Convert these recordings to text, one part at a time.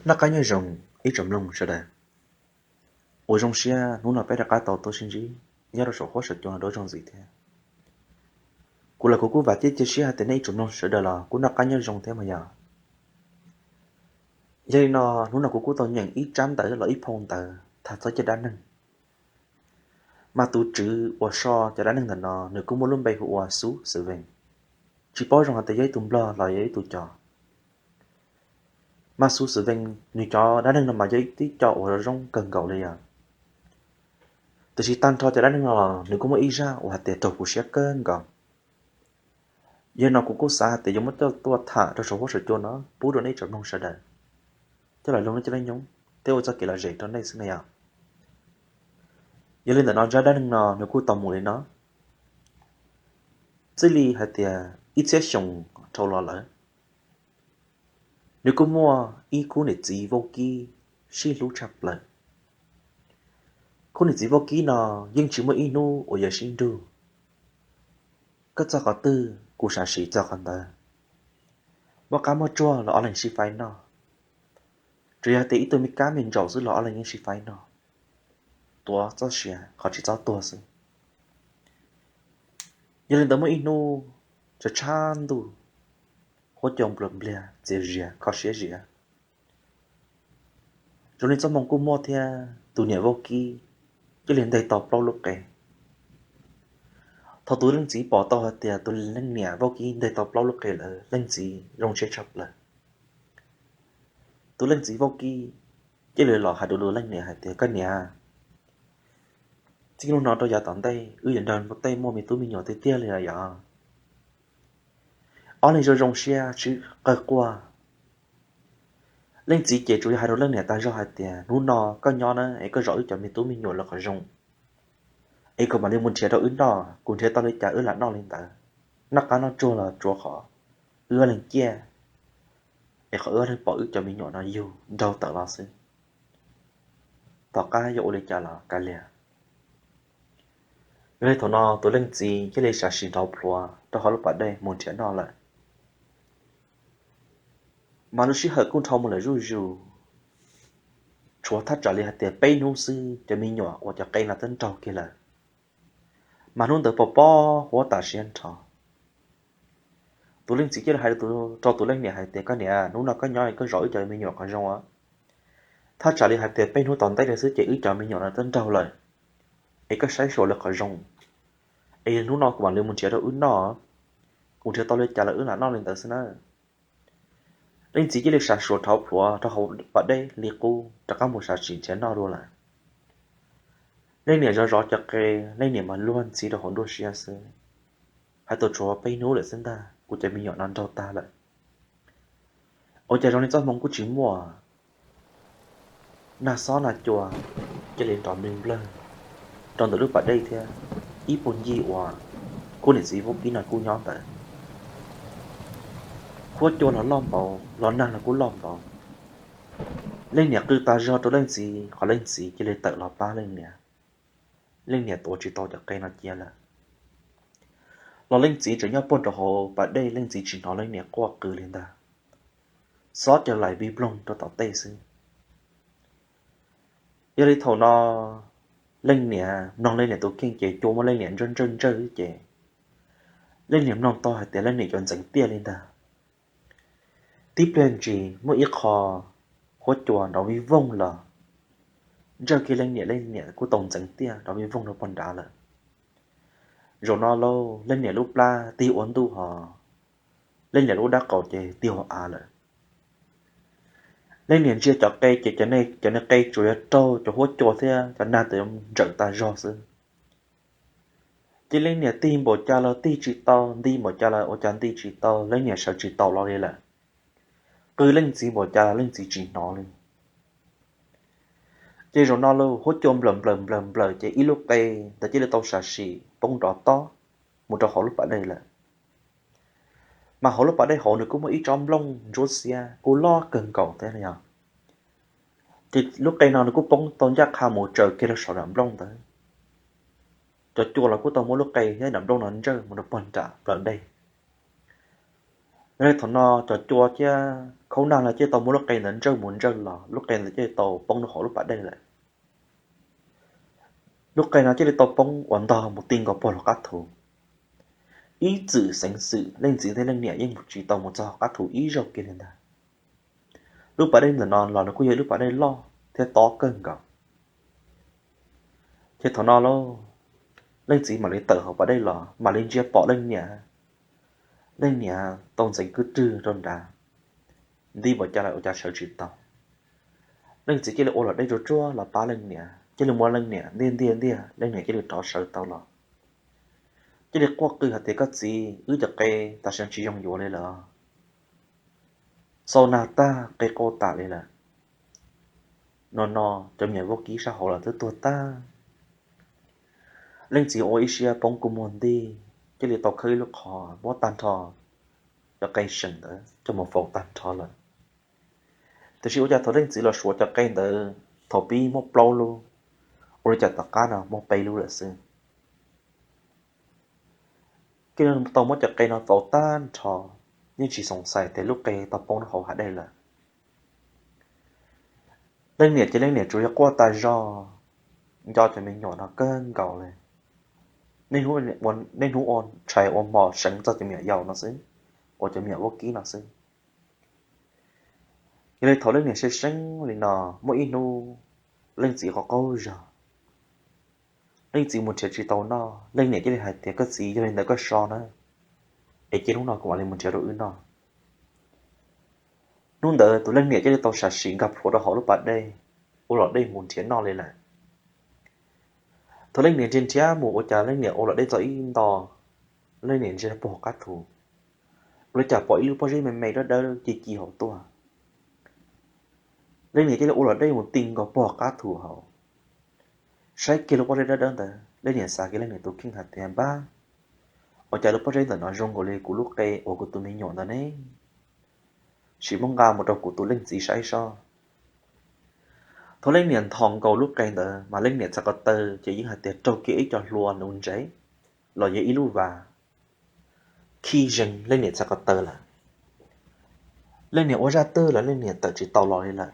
Noj qab nyob zoo ib tsoom mloog sawv daws. Ua zoo siab hnub no peb rov qab tau tuaj sib ntsib nyob rau saum huab saum cua no dua ib zaug ntxiv thiab. Kuv los kuv kuj vam thiab cia siab hais tias nej ib tsoom mloog sawv daws los kuj noj qab nyob zoo thiab mas yog. Yog li no, hnub no kuv kuj tau nyeem ib tsab ntawv los ib phau ntawv tham txog cov dab neeg. Mas tus tswv uas sau cov dab neeg ntawm no nws kuj muaj lub npe hu ua Xub Xwm Vees. Tsis paub zoo hais tias yog ib tug Nplog los yog ib tug cov. Mas Xub Xwm Vees nws cov dab neeg no mas yog ib tib co uas zoo kawg nkaus li yog. Tiam sis tag nrho cov dab neeg no los nws kuj muaj ib zaj uas hais tias raug kuv siab kawg nkaus. Yog no kuv kuj xav hais tias yuav muab coj tuaj tham rau saum huab saum cua no pub rau nej tsoom mloog sawv daws, coj los mloog nej cov neej nyoog thiab ua txoj kev lom zem rau nej xwb na yog. Yog li ntawm no zaj dab neeg no nws kuj tau mus li no. Txij li hais tias ib txhiab xyoo dhau los lawm, nws kuj muaj ib khub niam txiv vaub kib sib hlub tshaj plaws. Khub niam txiv vaub kib no yeej tsis muaj ib hnub uas yuav sib nrug. Koj txog qhov twg kuv sam sim txog qhov ntawd. Muaj qab muaj tsuag los ob leeg sib faib noj. Tsuas yog tias ib tug me kab me ntsaum xwb los ob leeg yeej sib faib noj, tuav txoj sia qhov tsis txhob tuag xwb. Yog li ntawd muaj ib hnub tshav tshav ntuj, huab cua npluas npliag txias zias kho siab zias. Zoo li txoj hmoo kuj muaj thiab tus niam vaub kib cia li nteg tau plaub lub qe. Thaum tus leej txiv pom tau hais tias tus leej niam vaub kib nteg tau plaub lub qe lawm leej txiv zoo siab tshaj plaws. Tus leej txiv vaub kib cia li los hais rau tus leej niam hais tias, koj niam, txij hnub no rau yav tom ntej wb yuav nrog tej muaj me tub me nyuam tiag tiag li los yog. Ob leeg zoo zoo siab sib qawg quaj. Leej txiv ces tsuas yog hais rau leej niam tag zog hais tias hnub no koj nyob na es koj zov wb cov me tub me nyuam los qhov zoo, es kuv mam li mus nrhiav rau wb noj, kuv nrhiav tau li cas wb lam noj li ntawd. Noj qab noj tsuag los tsuav qhov wb ob leeg ciaj, es qhov wb ob leeg pom wb cov me nyuam no yug nraug tawm los xwb. Tom qab yuav ua li cas los kav liam. Yog li thaum no tus leej txiv thiaj li sam sim nrov plhuav rau hauv lub pas dej mus nrhiav noj lawm. Mas lub sij hawm kuj dhau mus lawm zuj zus, tshuav thaj tsam li hais tias peb hnub xwb cov me nyuam uas cov qe no twb nraug kiag lawm. Mas hnub ntawd pom pob huab tas siab nrho. Tus leej txiv thiaj li hais rau tus leej niam hais tias, koj niam, hnub no koj nyob koj zov wb cov me nyuam qhov zoo os. Thaj tsam li hais tias peb hnub tom ntej li xwb ces wb cov me nyuam no twb nraug lawm, es koj saib xyuas li qhov zoo, es hnub no kuv mam li mus nrhiav rau wb noj. Kuv nrhiav tau li cas los wb lam noj li ntawd xwb na. Leej txiv thiaj li sam sim nrov plhuav rau hauv pas dej li qub rov qab mus sam sim nrhiav noj dua lawm. Leej niam zov zov cov qe, leej niam mas luag ntxhi rau hauv nruab siab xwb, hais tias tshuav peb hnub lawm xwb ntag kuv cov me nyuam no nraug tag lawm. Ua cas zoo li txoj hmoo kuj tsis muaj, nag xob nag cua cia li nrov nplawg nplawg rau ntawm lub pas dej thiab ib puag ncig uas khub niam txiv vaub kib no kuj nyob ntawd. Huab cua los loj npaum, los nag los kuj loj npaum. Leej niam qw tas zog rau leej txiv, qhov leej txiv cia li tawm los pab leej niam. Leej niam tuav tsis tau cov qe no cia lawm, los leej txiv tseem nyob puag rau hauv pas dej, leej txiv tsis hnov leej niam quaj qw li ntag. Xob cov laim vij vloog rau tom tej xwb. Yog li thaum no leej niam mloog leej niam tus kheej ces cua muab leej niam ntsawj ntsawj ntsawj ces leej niam mloog tau hais tias leej niam cov ntxeev tiaj li ntag. Tib pliag ntsis muaj ib qho huab cua nrov vij voog los ntsawj kiag leej niam, leej niam kuj tau ntxeev tiaj nrov vij voog rau puag nrad lawm. Zaum no lauj, leej niam lub plab tig ua ntuj hos, leej niam lub dab qaum ces tig ua av lawm. Leej niam ntsia cov qe ces cov niag qe tsuas yog raug cov huab cua thiab cov nag ntawd ntsawm tas zog xwb. Ces leej niam tig npaum cas los tig tsis tau, nti npaum cas los ua cas nti tsis tau, leej niam sawv tsis taus los li lawm. Qw leej txiv npaum cas los leej txiv tsis hnov li. Ces zaum no lauj, huab cua nplawm nplawm nplawm nplawm ces ib lub qe ntawd cia li tau sam sim poob nrov tob mus rau hauv lub pas dej lawm. Mas hauv lub pas dej hauv nws kuj muaj ib tsob nplooj ntsuab xiab kuj loj kawg nkaus thiab yog. Ces lub qe no nws kuj poob tau ncaj qha mus tsaws kiag rau saum nram nplooj ntawd. Cov cua los kuj tau muab lub qe thiab nram nplooj no ntsawj mus rau puag nram plawv dej. Yog li thaum no cov cua thiab khaub nag los cia li tau muab lub qe ntawd ntsawj mus ntsawj los, lub qe ntawd cia li tau poob rau hauv lub pas dej lawm. Lub qe no cia li tau poob ua ntog mus ti nkaus puag lub qab thu. Ib txwm xeev xwm leej txiv thiab leej niam yeej mus tsis tau mus txog hauv qab thu ib zaug kiag li ntag. Lub pas dej ntawm no los nws kuj yog ib lub pas dej loj thiab tob kawg nkaus. Ces thaum no lauj, leej txiv mam li tawm hauv pas dej los mam li ntsia pom leej niam, leej niam tau ntxeev kwj rwg rau nrad, nti npaum cas los ua cas sawv tsis tau. Leej txiv cia li ua luam dej tsuag tsuag los pab leej niam, cia li muab leej niam ntiag ntiag ntiag, leej niam cia li rov sawv tau los. Cia li quaj qw hais tias, koj txiv, wb cov qe tam sim no tsis zoo yuav li lawm, xau nag tag qe qau tas li lawm. No no, cov me nyuam vaub kib sab hauv los twb tuag tag. Leej txiv ua ib siab poob kua muag nti, cia li tau khawb ib lub qhov muab tag nrho cov qe seem ntawd coj mus faus tag nrho lawm. Tiam sis ua cas thaum leej txiv los suav cov qe ntawd thaum pib muaj plaub lub, ua li cas tom qab no muaj peb lub lawm xwb. Cia li tau muab cov qe no faus tag nrho, yeej tsis xoom xais tias lub qe tau poob rau hauv hav dej lawm. Leej niam ces leej niam tsuas yog quaj tas zog, nco cov me nyuam no kawg nkaus li. Niaj hnub ua tshais ua hmo seev txog cov me nyuam yaus no xwb, uas cov me nyuam vaub kib no xwb. Yog li thaum leej niam seev seev li no, muaj ib hnub leej txiv qaug qaug zog, leej txiv mus nrhiav tsis tau noj, leej niam cia li hais tias, koj txiv, yog li ntawd koj so na, es cia hnub no kuv mam li mus nrhiav rau wb noj. Hnub ntawd tus leej niam cia li tau sam sim nkag plhuav rau hauv lub pas dej, ua luam dej mus nrhiav noj li lawm. Thaum leej niam nrhiav nrhiav mus ua cas leej niam ua luam dej txog ib nto, leej niam ntsia puag hauv qab thu, ua li cas pom ib lub pob zeb me me dawb dawb ci ci hauv tuaj. Leej niam cia li ua luam dej mus ti nkaus puag hauv qab thu hauv, saib kiag lub pob zeb dawb dawb ntawd, leej niam xav kiag leej niam tus kheej hais tias, npab, ua cas lub pob zeb ntawm no zoo nkaus li kuv lub qe uas kuv tus me nyuam ntawd ne? Sim muab nqa mus rau kuv tus leej txiv saib seb. Thaum leej niam nthos nkaus lub qe ntawd mas leej niam txhais ko taw ces yeej hais tias raug kiag ib co hlua nuv ntsev los yog ib lub vas khib zeeg leej niam txhais ko taw lawm. Leej niam ua zaj twg los leej niam tawm tsis tau los li lawm.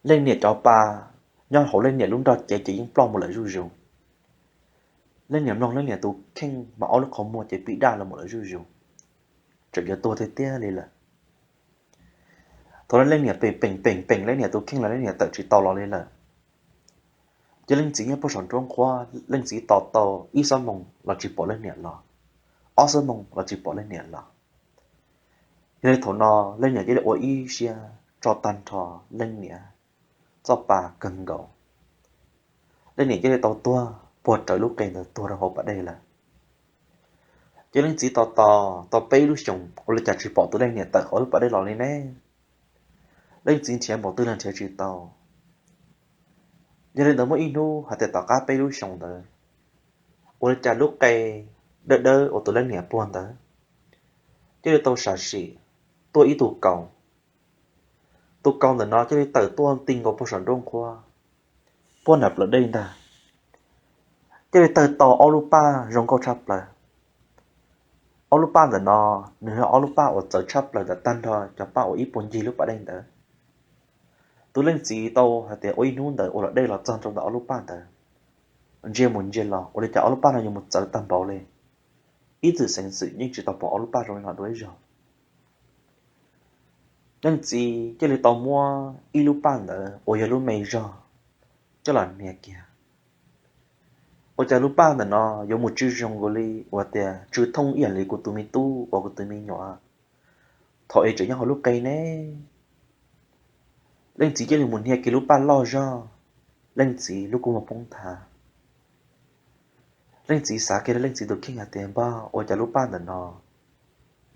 Leej niam cov pa nyob hauv leej niam lub nrog cev ces yeej ploj mus lawm zuj zus. Leej niam mloog leej niam tus kheej mas ob lub qhov muag ces pib daj los mus lawm zuj zus, tseem yuav tuag tiag tiag li lawm. Thaum leej niam peem peem peem leej niam tus kheej los leej niam tawm tsis tau los li lawm, ces leej txiv nyob puag saum nruab nqhuab, leej txiv tos tau ib xuab moos los tsis pom leej niam los, ob xuab moos los tsis pom leej niam los. Yog li thaum no leej niam cia li ua ib siab tso tag nrho leej niam txoj pa kawg nkaus. Leej niam cia li tau tuag puag rawv lub qe ntawd tuag rau hauv pas dej lawm. Ces leej txiv tos tos tau peb lub xyoos ua li cas tsis pom tus leej niam tawm hauv lub pas dej los li ne. Leej txiv nrhiav npaum twg los nrhiav tsis tau. Yog li ntawd muaj ib hnub hais tias tom qab peb lub xyoos ntawd, ua li cas lub qe dawb dawb uas tus leej niam puag ntawd cia li tau sam sim tuaj ib tug kaus. Tus kaus ntawm no cia li tawm tuaj ti nkaus puag saum nruab nqhuab, puag nram plawv dej ntag. Cia li tawg tau ob lub paj zoo nkauj tshaj plaws. Ob lub paj ntawm no nws yog ob lub paj uas txawv tshaj plaws ntawm tag nrho cov paj uas ib puag ncig lub pas dej ntawd. Tus leej txiv tau hais tias ua ib hnub ntawd ua luam dej los txog rau ntawm ob lub paj ntawd, ntsia mus ntsia los ua li cas ob lub paj no yuav mus txawv tag npaum li. Ib txwm xeev xwm yeej tsis tau pom ob lub paj zoo li no dua ib zaug. Leej txiv cia li tau muab ib lub paj ntawd uas yog lub me zog coj los hnia kiag. Ua cas lub paj ntawm no yuav mus tsw zoo nkaus li uas tias tsw thooj ib yam li kuv tus me tub uas kuv tus me nyuam thaum es tseem nyob hauv lub qe ne? Leej txiv cia li mus hnia kiag lub paj loj zog, leej txiv lub kua muag poob nthav. Leej txiv xav kiag rau leej txiv tus kheej hais tias, npawg, ua cas lub paj ntawm no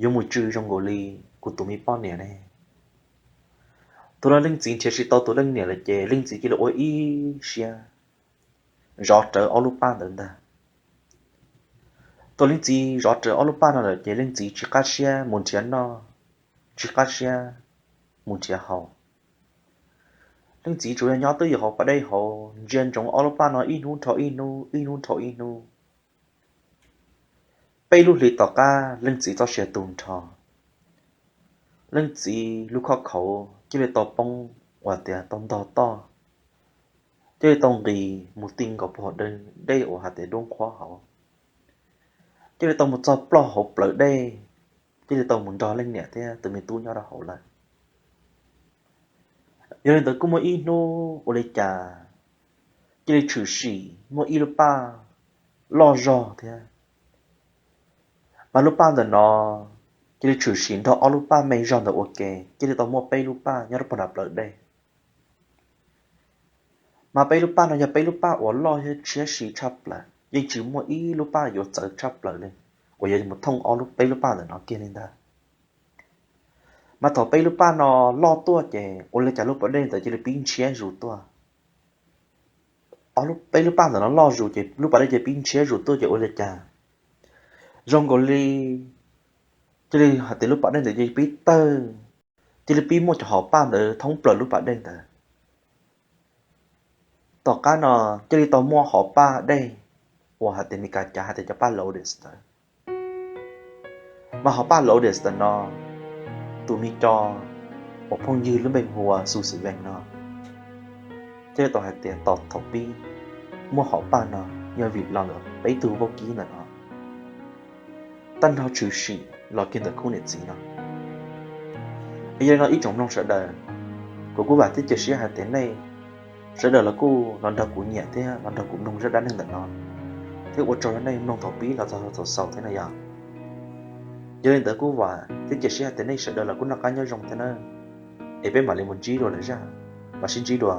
yuav mus tsw zoo nkaus li kuv tus me poj niam ne? Thaum no leej txiv nrhiav tsis tau tus leej niam lawm ces leej txiv cia li ua ib siab zov rawv ob lub paj ntawd ntag. Thaum leej txiv zov rawv ob lub paj no lawm ces leej txiv tsis qab siab mus nrhiav noj, tsis qab siab mus nrhiav haus. Leej txiv tsuas yog nyob twj ywm hauv pas dej hauv ntsia ntsoov ob lub paj no ib hnub dhau ib hnub, ib hnub dhau ib hnub. Peb lub hlis tom qab leej txiv txoj sia tu nrho. leej txiv lub khob khaum cia li tau poob uas tias tau ntog toj, cia li tau nqis mus ti nkaus puag hauv dej uas hais tias dub qhuav hauv, cia li tau mus txog ploj hauv plawv dej, cia li tau mus nrog leej niam thiab tus me tub nyob rau hauv lawm. Yog li ntawd kuj muaj ib hnub ua li cas cia li tshwm sim muaj ib lub paj loj zog thiab, mas lub paj ntawm no cia li tshwm sim nrog ob lub paj me zog ntawd ua ke, cia li tau muaj peb lub paj nyob rau puag nram plawv dej. Mas peb lub paj no yog peb lub paj uas loj thiab tshiab si tshaj plaws, yeej tsis muaj ib lub paj yuav txawv tshaj plaws li uas yuav mus thooj ob lub, peb lub paj ntawm no kiag li ntag. Mas thaum peb lub paj no loj tuaj ces ua li cas lub pas dej ntawd cia li pib ntshiab zus tuaj. Ob lub, peb lub paj ntawm no loj zus ces lub pas dej cia li pib ntshiab zus tuaj ces ua li cas zoo nkaus li cia li hais tias lub pas dej ntawd cia li pib tawg, cia li pib muaj cov hom paj ntawd thoob plaws lub pas dej ntawd. Tom qab no cia li tau muaj hom paj dej uas hais tias Meskas cav hais tias cov paj Lotus ntawd. Mas hom paj Lotus ntawm no, tus me co uas phooj ywg lub npe hu ua Xu Xi Vees no, thiaj tau hais tias tos thaum pib muaj hom paj no yog vim los ntawm peb tug vaub kib ntawm no tag nrho tshwm sim los kiag ntawm khub niam txiv no. Yog li no ib tsoom mloog sawv daws, kuv kuj vam thiab cia siab hais tias nej sawv daws los kuj los nrog kuv nyiam thiab los nrog kuv mloog zaj dab neeg ntawm no, thiab ua tsaug rau nej mloog thaum pib los txog thaum xaus thiab no yog. Yog li ntawd kuj vam thiab cia siab hais tias nej sawv daws los kuj noj qab nyob zoo thiab nawb, es peb mam li mus ntsib dua lwm zaj, mam sib ntsib dua.